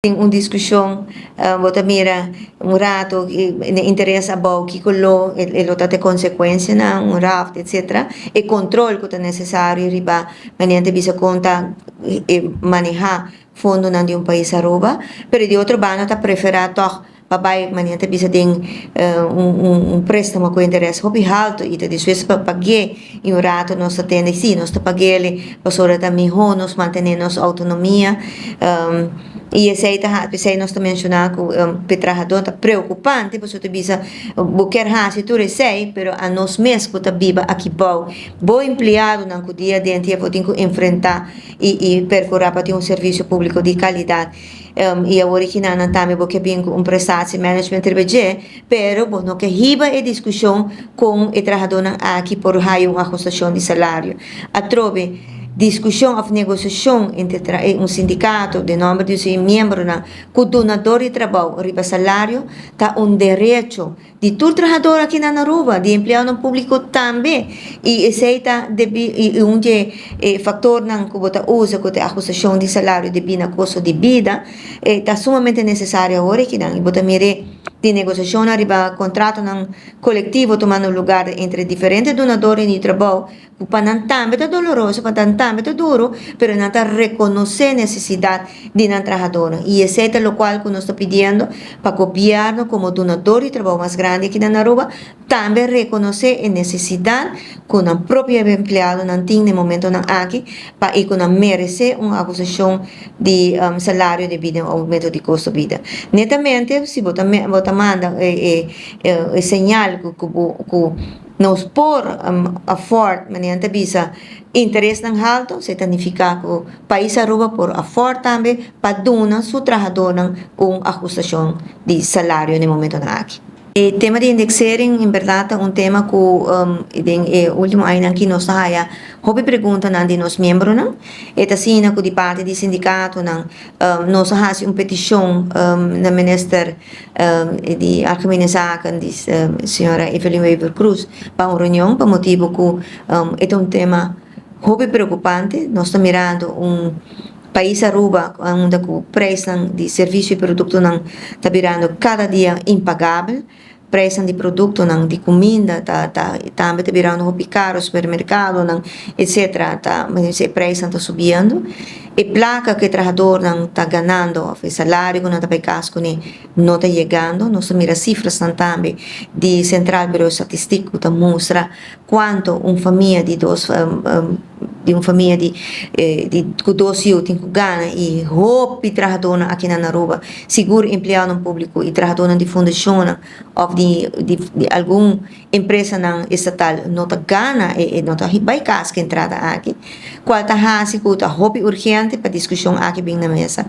Tin un discusion, bo ta mira un rato e interes abou, kico lo e lo ta e consecuencianan, un raft etc. E control cu ta necesario riba manera ta bisa con ta maneha fondonan di un pais Aruba, pero di otro banda ta prefera toch pa bay manera ta bisa den un prestamo cu interes hopi halto y ta despues pa pague y un rato nos ta tende si nos ta paguele pasobra ta miho nos mantene nos autonomia y esey ta pesey nos ta menciona cu pe trahador ta preocupante pasobra ta bisa bo kier haci tur esey pero a nos mes cu ta biba aki bao bo empleadonan cu dia den dia bo tin cu enfrenta y percura pa tin un servicio publico di calidad. I awor e kinanan tambe bo ke bin ku un prestatie management riba dje, pero bo no ke hiba e diskushon kon e trahadónan aki por haya un ahustashon di salario. Atrobe, diskushon òf negosiashon entre e un sindikato den nòmber di su miembronan ku dunador di trabou riba salario ta un derecho di tur trahador aki na Aruba, di empleadonan publico tambe, y esey ta debi y un di e factornan cu bo ta usa cu ta e ahustacion di salario debi na costo di bida, e ta sumamente necesario awor akinan y bo ta mire di negociacionnan riba contratonan colectivo tumando lugar entre diferente dunadornan di trabou. Ku pa nan tambe ta doloroso, pa nan tambe ta duru, pero nan ta rekonosé nesesidat di nan trahadónan. I esei ta lokual ku nos ta pidiendo pa gobièrnu komo dunador di trabou mas grandi aki na Aruba tambe rekonosé e nesesidat ku nan propio empleadonan tin na e momentonan aki pa i ku nan meresé un agustashon di salario debí na oumento di kosto bida. Netamente si bo ta bo ta manda e e señal ku bo ku. Nos por afford, manera nan ta bisa, interesnan halto, esei ta nifiká ku pais Aruba por afford tambe pa duna su trahadónan un ahustashon di salario na e momentonan aki. E tema di indexering en bèrdat ta un tema ku den e último añanan aki nos ta haya hopi preguntanan di nos miembronan. E ta asina ku di parti di sindikatonan nos a hasi un petishon na minister di Algemene Zaken di señora Evelyn Wever Croes pa un reunion pa motibo cu e ta un tema hopi preocupante. Nos ta mirando un pais Aruba unda cu prijsnan di servicio y productonan ta birando cada dia impagabel. Prijsnan di productonan di cuminda ta ta tambe ta birando hopi caro, supermercadonan etcetera ta e prijsnan ta subiendo. E placa cu e trahadornan ta ganando of e salario cu nan ta bay cas cune no ta yegando. Nos ta mira cifrasnan tambe di Centraal Bureau Statistiek cu ta mustra cuanto un famia di dos di un famia di di cu dos yu tin cu gana y hopi trahadornan aki na Aruba, sigur empleadonan publico y trahadornan di fundacionnan of di di algun empresanan estatal no ta gana e no ta bay cas cu entrada aki, cual ta haci cu ta hopi urgente pa discusion aki bin na mesa.